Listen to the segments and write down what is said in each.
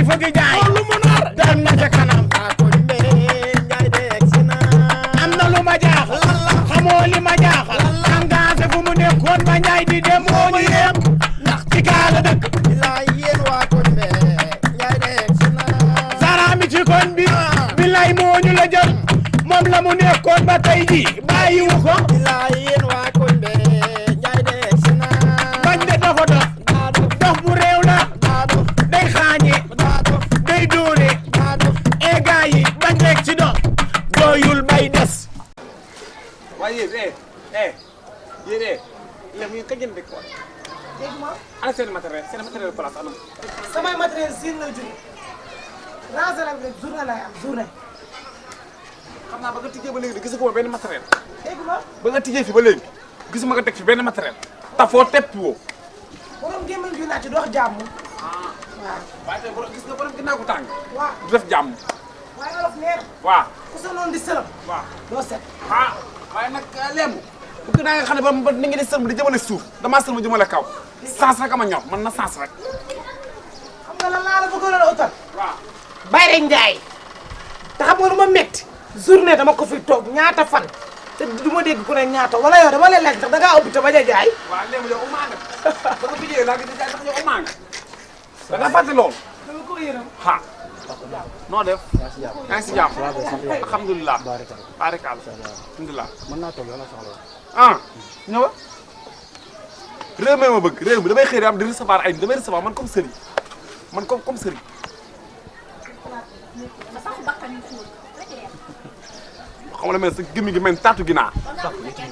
fëgg jaay lu mu nar dem na ca kanam am na lu ma jaaxal xamoo li ma jaaxal engagé fu mu nekkoon ba Njaay di dem moo ñu yem ndax ci kaala dëkk Zara mi ci koñ bi billaay moo ñu la jël moom la mu nekkoon ba tey ji bàyyiwu ko bañ de dafa dof bu réew la day xaañe day dóore e gaa yi bañ rek ci dox doyul bay des waaye yéen léegi ñu kañ ngeen dëkk quoi. dégg nga ana seen matériel place anam. samay matériel siin la jóge ranger la rek journée lay am journée. xam naa ba nga tijjee ba léegi de gisuma benn matériel. dégg nga ba nga tijjee fi ba léegi gisuma nga teg fi benn matériel. tafoo tepp woo. borom gémmiñ gi naa ci dox jàmm. waaw. waaye tey borom gis nga borom ginnaaw ko tàng. waaw du def jàmm. waaye olof neex. waaw. ku sa noonu di sëlam. waaw doo set. waaye nag léemu. bu ko daa nga xam ne ba ni ngi di sëlmu di jëmale suuf damaa sëlmu jëmale kaw. sens rek ama ñor man na sens rek. xam nga lan laa la bëggoon a utal. waaw. Bayre Njaay. te xam nga lu ma métti. journée dama ko fi toog ñaata fan. te du ma dégg ku ne ñaata wala yow dama leen laaj ndax da ngaa ubbi te bañ a jaay. waaw léemu yow umaa nga. ba nga fi jëlee laa gis jaay tax yow umaa nga. da nga fàtte loolu. dama ko yërëm. noo def. yaa ngi si jàmm. alhamdulilah. barikaal. alhamdulilah. mën naa toog yow la soxla. ñëwa. réew mi ma bëgg réew mi damay xëy am di recevoir ay damay recevoir man comme sëriñ man comme sëriñ. xam nga la mel sa gémmi gi mel taatu ginnaaw.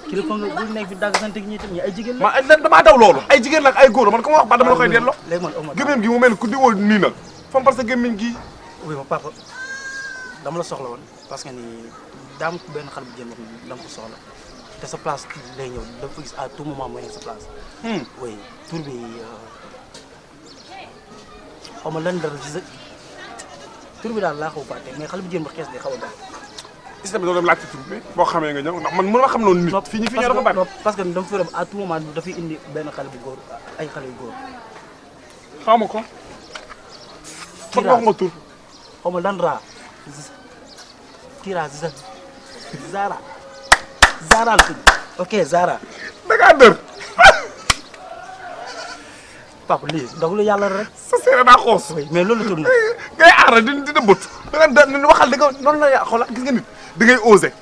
kilifa nga bu nekk fi dagg sant ñi tam ñi ay jigéen la. man damaa daw loolu ay jigéen la ak ay góor man comme wax ba dama la koy delloo. léegi man Omar gémmiñ gi mu mel ku diwoo nii na fam parce que gémmiñ gi. oui ma papa dama la soxla woon parce que ni daam benn xale bu jëm dama ko soxla te sa place lay ñëw dafa gis à tout moment mooy nekk sa place. oui tur bi xaw ma lan dara ci sa tur bi daal laa xaw a fàtte mais xale bu jëm ba xees day xaw a baax. is tamit doo dem laajte tur bi boo xamee nga ñëw ndax man mënuma xam noonu nit. fii ñi fi ñëw dafa bari parce que dama fi dem à tout moment dafay indi benn xale bu góor ay xale yu góor. xaw ma ko. foog wax nga tur. xaw ma lan raa Kira Zara la tudd ok Zara. da ngaa dër. papa lii ndogalu yàlla rek. sa seere daa xoos. oui mais loolu tur na. ngay aar di dëbbut. da nga waxal di nga noonu la ya xoolal gis nga nit da ngay osé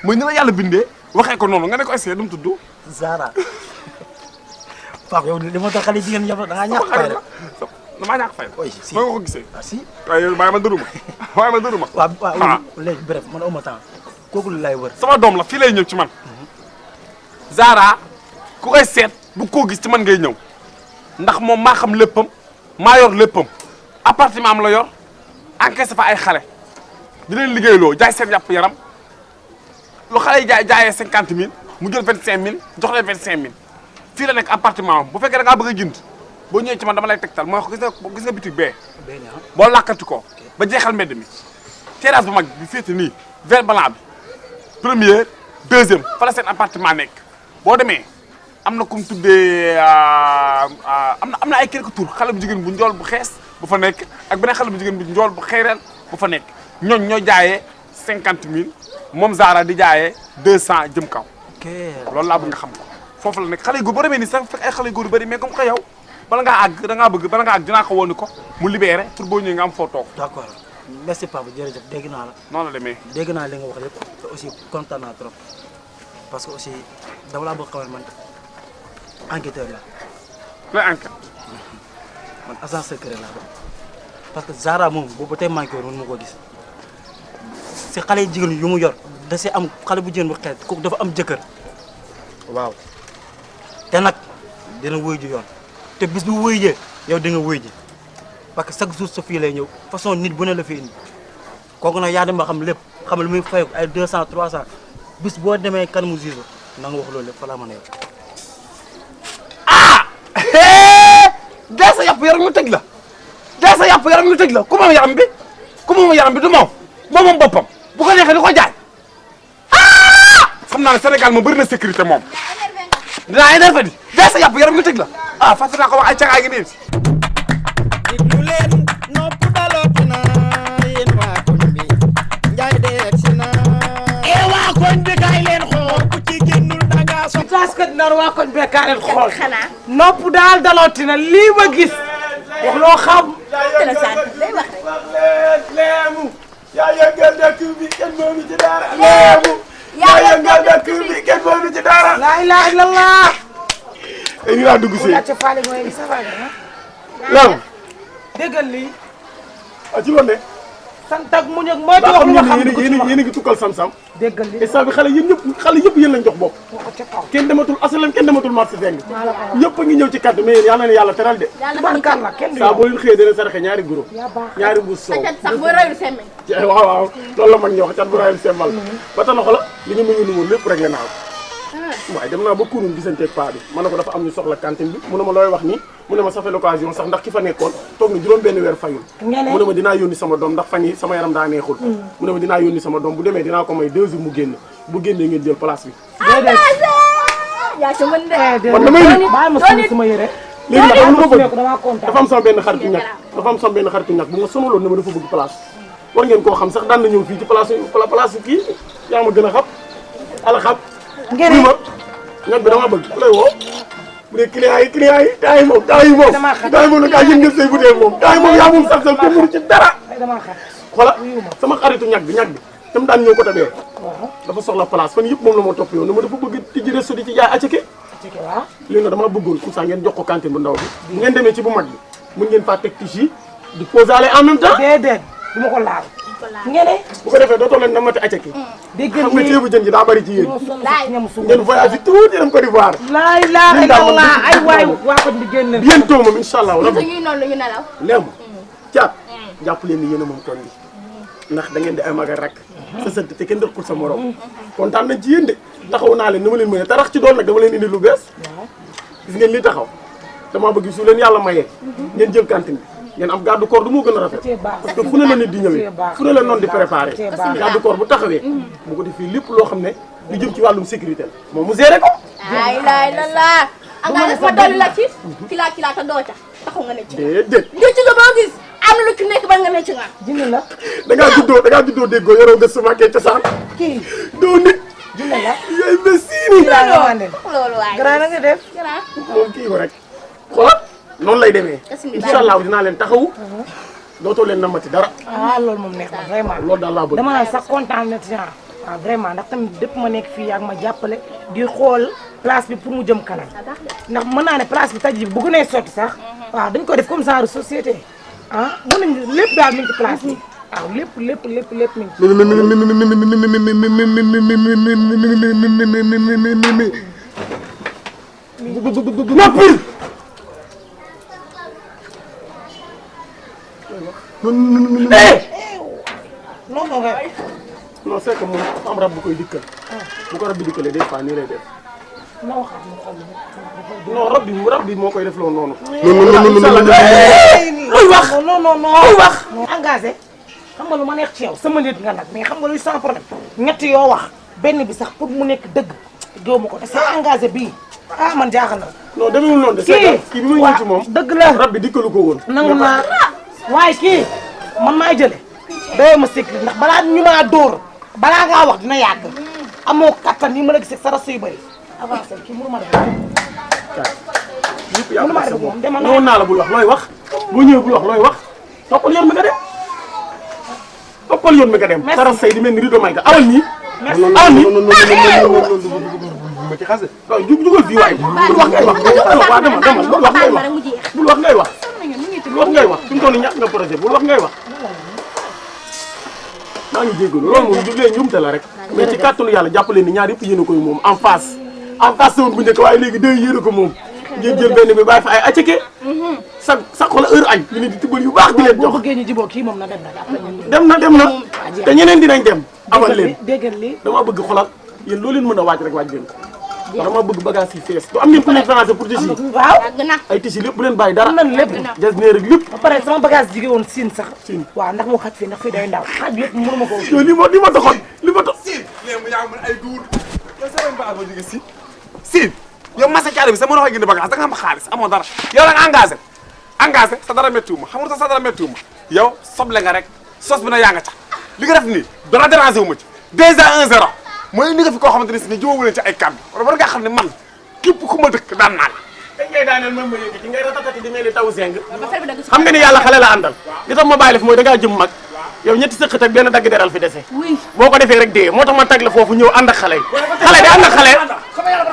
mooy ni la yàlla bindee waxee ko noonu nga ne ko essayé nu mu tudd. Zara. papa yow li ma tax xale jigéen ñëpp da ngaa ñàkk fay rek. damaa ñàkk fay. oui si mooy nga ko gisee. ah si. waaye yow bàyyi ma dëruma waaye ma dëruma. waaw léegi bref man aw ma temps kooku lay wër. sama doom la fii lay ñëw ci man. Zara ku koy seet bu koo gis ci man ngay ñëw ndax moom maa xam léppam maa yor léppam appartement am la yor encaissé fa ay xale di leen liggéeyloo jaay seen yàpp yaram lu xale yi jaayee 50 000 mu jël 25 000 jox leen 25 000 fii la nekk appartement am bu fekkee da ngaa bëgg a jënd boo ñëwee ci man dama lay tegtal mooy gis nga bitig bee boo làkkati ko ba jeexal mbedd mi terrasse bu mag bi féete nii vert blanc bi première deuxième fa la seen appartement nekk boo demee am na ku mu tuddee am na ay quelques tours xale bu jigéen bu njool bu xees bu fa nekk ak beneen xale bu jigéen bu njool bu xeyreel bu fa nekk ñooñ ñoo jaayee 50 000 moom Zara di jaayee 200 jëm kaw. ok loolu laa bëgg nga xam ko foofu la nekk xale yu góor boo demee nii sax fekk ay xale yu góor yu bëri mais comme que yow bala ngaa àgg da ngaa bëgg bala ngaa àgg dinaa ko woon ni ko mu libéré pour boo ñëwee nga am foo toog. d'accord merci papa jërëjëf dégg naa la. noonu la demee. dégg naa li nga wax lépp te aussi kontaan naa trop parce que aussi dama laa bëgg xamal man enquêteur la. lay enquête. man agent secret laa doon parce que Zara moom boobu tey manqué woon mën ma ko gis si xale yi jigéen yu mu yor da see am xale bu jigéen bu xeet kooku dafa am jëkkër waaw te nag dina wóy ji yoon te bis bu wóy jee yow di nga wóy ji parce que chaque jour sa fii lay ñëw façon nit bu ne la fi indi kooku nag yaa dem ba xam lépp xam lu muy fay ay 200 300 bis boo demee kan mu gis na nga wax loolu lépp fa laa mën a yow. dee sa yàpp yaram ñu tëj la dee sa yàpp yaram ñu tëj la ku moom yaram bi du moom boppam bu ko neexee di ko jaay xam naa ne Sénégal moom bëri na sécurité moom dinaa énervé di dee sa yàpp yaram ñu tëj la fàttali naa ko wax ay cagaay gi nii déglu leen nopp daloo que dina waa koñ bekkaaleen xool xanaa nopp daal dalooti na lii ma gis wax loo xam te la sant day wax rek leemu yaa yëngal dëkk bi kenn moomu ci dara leemu yaa yëngal dëkk bi kenn moomu ci dara laa ilaaha illallah ay ni laa dugg si laajte Fally mooy sa Fally leemu déggal lii a ci loon ne sant ak muñ ak mooy ba wax xam lu ma xam yéen a ngi tukkal sam-sam déggal lii instant bi xale yëpp yéen lañ jox bopp waxo ca kaw kenn dematul asalam kenn dematul marché feng ñëpp a ngi ñëw ci kaddu mais yéen yal na yàlla teral de tubaarkàlla kenn du saa boo leen xëyee dana saraxe ñaari guro yaa baax ñaari mbuus soow sax boo rayul semmeñ waaw waaw loolu la mag ñi wax cat bu rayul sembal ba tax na xola li ñu mënu woon lépp rek la naaw waaye dem naa ba kunun gisanteeg paa bi ma ne ko dafa am ñu soxla cantine bi mu ne ma looy wax nii mu ne ma ça fait l'occasion sax ndax ki fa nekkoon toog na juróom benn weer fayul mu ne ma dinaa yónni sama doom ndax fan yi sama yaram daa neexul mu ne ma dinaa yónni sama doom bu demee dinaa ko may 2 jours mu génn bu génnee ngeen jël place bi yaa ci mën de man damay nit baal ma suñu sama yére léegi nag xam nga bëgg damaa kontaan dafa am sama benn xaritu ñàkk dafa am sama benn xaritu ñàkk bu ma sonaloon ne ma dafa bëgg place war ngeen koo xam sax daan na ñëw fii ci place kii yaa ma gën a xam ala xam ngeen ma ñàkk bi dama bëgg lay woo bu dee client yi temps yi moom nag kaa yëngal say bu dee moom temps yi moom yaa moom sax sax ko mënu ci dara damaa xam voilà sama xaritu ñàkk bi tam daan ñëw ko tabee dafa soxla place fan yëpp moom la moo topp yow ne ma dafa bëgg tijji resto di ci jaay aceke léegi nag dama bëggoon comme ça ngeen jox ko cantine bu ndaw bi ngeen demee ci bu mag bi mun ngeen faa teg tiges di posaale en même temps déedéet du ma ko laal ngeen bu ko defee dootoo leen namati aceke dégg xam nga ceebu jën ji daa bari ci yéen ñam su ngeen voyage tuuti dem Côte d'Ivoire laa ilaaha illallah ay waay waa ko di génn bientôt moom incha allah te ñuy noonu ñu nelaw léemu caat jàpp leen ni yéen a moom tool bi ndax da ngeen di ay magal rek sa sëdd te kenn dëkkul sa morom kontaan nañ ci yéen de taxaw naa leen ni ma leen mën a tarax ci doon nag dama leen indi lu bees gis ngeen li taxaw dama bëgg su leen yàlla mayee ngeen jël cantine bi ngeen am garde corps du moo gën a rafet parce que fu ne la nit di ñëwee fu ne la noonu di préparé garde corps bu taxawee bu ko defee lépp loo xam ne lu jëm ci wàllum sécurité la moom mu géré ko ay laay la laa nga def ma dolli la ci kilaa ta doo ca taxaw nga ne ci déedéet ñu ci nga boo gis am na lu ci nekk ba nga ne ci nga jinne la da ngaa juddoo déggoo yoroo gëstu makkee cosaan kii doo nit jinne la yooyu ba siini loolu waay grand na nga def moom kii ko rek xoolal noonu lay demee incha allah dinaa leen taxawu dootoo leen namati dara loolu moom neex na vraiment loolu daal laa bëgg dama naan sax kontaan na ci genre waaw vraiment ndax tamit dépp ma nekk fii ak ma jàppale di xool place bi pour mu jëm kanam ndax mën naa ne place bi taj ji bu gënee sotti sax waaw dañ ko def comme genre société mën nañ lépp daal mi ngi ci place bi waaw lépp mi noppil non c'est que moom am rab bu koy dikkal bu ko rab bi dikkalee des fois nii lay def non rab bi moo koy def loolu noonu luy wax non luy wax engagé xam nga lu ma neex ci yow sama nit nga nag mais xam nga luy sans problème ñetti yoo wax benn bi sax pour mu nekk dëgg géew ma ko te sa engagé bii man jaaxal na non demewul noonu de kii bi ma ñëw ci moom dëgg la rab bi dikkalu ko woon nangu naa waaye kii man maay jële doye ma sécurité ndax balaa ñu maa dóor balaa ngaa wax dina yàgg amoo kattan yi ma la gis sa rasu yu bëri avancé kii mënu ma def yëpp yaa ko sa bopp ñëwoon naa la bul wax looy wax boo ñëwee bul wax looy wax toppal yoon mi nga dem toppal yoon mi nga dem saras say di mel ni rido may ga awal nii awal nii ma ci xase waaw jugal fii waay bul wax ngay wax waaw demal bul wax ngay wax bul wax ngay wax bul wax ngay wax fi mu toll nii ñàkk nga projet bul wax ngay wax maa ngi jégalu loolu moom du lee ñumte la rek mais ci kàttanu yàlla jàppale ni ñaar yëpp yéen a koy moom en face woon bu njëkk waaye léegi deux yéen a ko moom ngeen jël benn bi bàyyi fa ay aceke sa xola heure añ ñu ne di tibbal yu baax di leen jox boo bëggee ñu jiboo kii moom na dem dem na te ñeneen dinañ dem amal leen déggal li dama bëgg xolal yéen loo leen mën a waaj rek waaj leen ko dama bëgg bagage yi fees to am ngeen ku leen financé pour tissu waaw ay tissu lépp bu leen bàyyi dara am nañ lépp jas nee rek lépp ba pare sama bagage jigée woon siin sax siin waaw ndax mu xaj fii ndax fii day ndaw xaj bi yëpp mënu ma ko yow li ma taxoon siin léegi mu yaa mën ay duur yow sa ba ba jóge siin yow masa caari bi sama loxo gën bagage da nga am xaalis amoo dara yow nag engagé sa dara méttiwu ma xamul sa dara méttiwu ma yow soble nga rek sos bi na yaa nga ca li nga def nii dara dérangé wu ma ci déjà 1-0 mooy indi nga fi koo xamante ne si ni jiwoo leen ci ay kàddu war nga xam ne man képp ku ma dëkk daan naa la. dañ ngay daaneel même ma yëkkati ngay ratatati di mel ni taw seng. affaire bi dagg si xam nga ni yàlla xale la àndal. li tax ma bàyyi la fi mooy da ngaa jëm mag yow ñetti sëqat ak benn dagg deral fi dese. oui boo ko defee rek dee moo tax ma tag la foofu ñëw ànd ak xale yi. xale day ànd ak xale.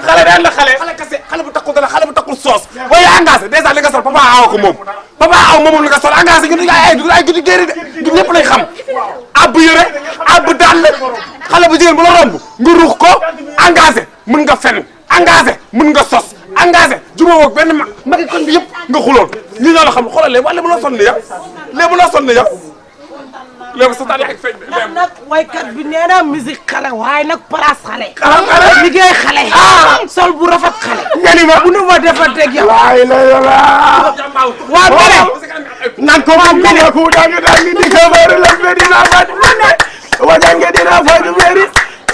xale day ànd ak xale. xale kese xale bu takkul dara xale bu takkul soos. booy engagé dèjà li nga sol papa awa ko moom. papa awa moom li nga sol engagé ñu ay guddi géri de du ñëpp lay xam. ab yëre ab dàll xale bu jigéen bu la romb nga ruux ko engagé mën nga fen engagé mën nga sos engagé jubóo ak benn magi kon bi yëpp nga xuloon ñi ñoo la xam xoolal léegi waaye léegi loo sonn yow léegi loo sonn yow léegi sa taal yaa ngi feeñ ndax nag waykat bi nee na musique xale waaye nag place xale. xale liggéey xale. sol bu rafet xale. nga ni ma bu nu ma defanteeg yow. waay la yola waa bële. nan ko moom dina ko dangi di ko bari la be dina faj mane wajange dina faj meri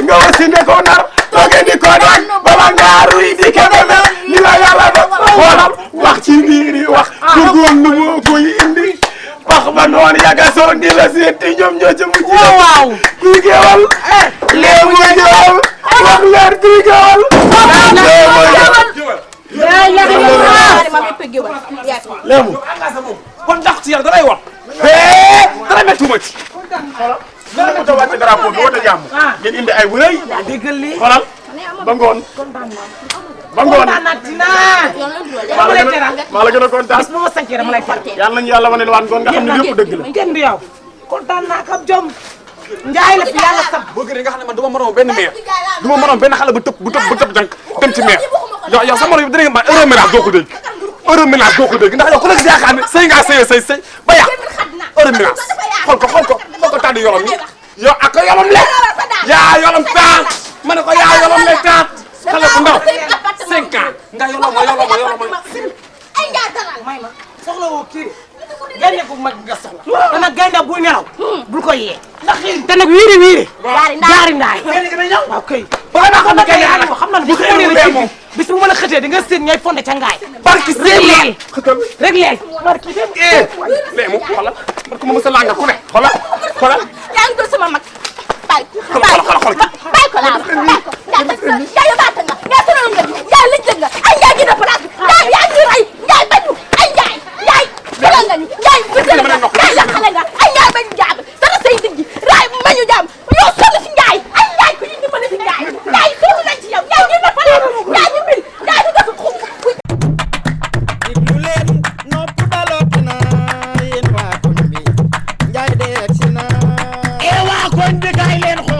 nga wasinde ko nar toge di ko dan baba ngaaru di ke be ni la yàlla def xoolal wax ci biiri wax ku góor nu moo koy indi wax ba noon yaga soo di la seeti ñoom ñoo ca mujj waaw. kuy gewal léemu gewal wax leer kuy gewal léemu gewal léemu kon ndax ci yow da lay wax dara mettuma ci lan mu tawaat ci drapeau bi woote jàmm. ngeen indi ay wërëy. déggal lii. xoolal ba ngoon. ba ngoon kontaan naa dinaa. dama lay teral. maa la gën a kontaan. bis bu ma sañcee dama lay teral. yàlla nañu yàlla wane waat ngoon nga xam ne lépp dëgg la. kenn du yow. kontaan naa kam jom. Njaay la fi yàlla sab. boo gëree nga xam ne man du ma moroom benn maire du ma moroom benn xale bu tëb jànk dem ci maire yow sa morom yi dinañ ma heure ménage doo ko dégg heure ménage doo ko dégg ndax yow ku nekk yaakaar ne sëy ngaa sëy ba yàq heure ménage xool ko tàddu yorom yi yow ak ko yorom le yaa yorom taat ma ne ko yaa yorom le taat xale bu ndaw 5 ans nga yorom ma may ma soxla woo kii gaynde bu mag nga soxla. te nag gaynde buy nelaw. bul ko yee. ndax te nag wiiri. jaari ndaay. waaw kay. ba nga xam ne kay yaa ko xam na ne bis bu ma nee la bis bu ma la xëtee di nga seen ñooy fonde ca ngaay. barki rek leel. rek leel. barki dem. léemu xoolal man ko ma mës a langal ku ne xoolal yaa ngi doon sama mag bàyyi xoolal bàyyi ko laa yaa yóbbaate nga yaa sonal nga yaa lëjël nga ay yaa gën a place bi yaa ngi rey yaa bañu ay yaay sonal nga ñu yaa fësal nga yaa yàqale nga ay yaa bañu jaam dara say diggi raay bañu jaam yow sonn si njaay ay yaay ko ñu dimbali si njaay yaay sonn nañ ci yow yaa gën a place yaa ñu bil yaa ñu def xum diglu leen nopp dalooti na yéen waa koñ bi Njaay de egsi na waa koñ bi kaay leen xool